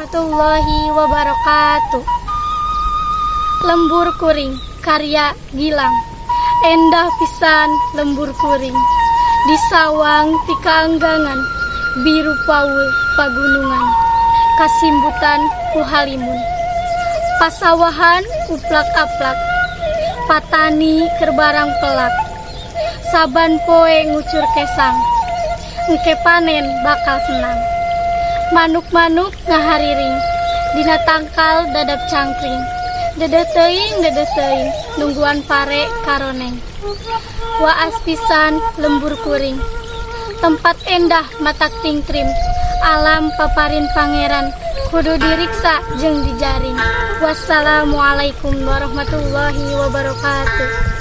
Warahmatullahi wabarakatuh. Lembur Kuring, karya Gilang. Endah pisan lembur kuring. Di sawang ti kaanggangan, biru paul pagunungan, kasimbutan ku halimun. Pasawahan uplak-aplak, patani keur barang pelak. Saban poe ngucur kesang, engke panen bakal senang. Manuk-manuk ngahariring, dina tangkal dadap cangkring. Dedeh teuing, dedeh teuing, nungguan pare karoneng. Waas pisan lembur kuring. Tempat endah matak tingtrim, alam paparin Pangeran, kudu diriksa jeung dijaring. Wassalamualaikum warahmatullahi wabarakatuh.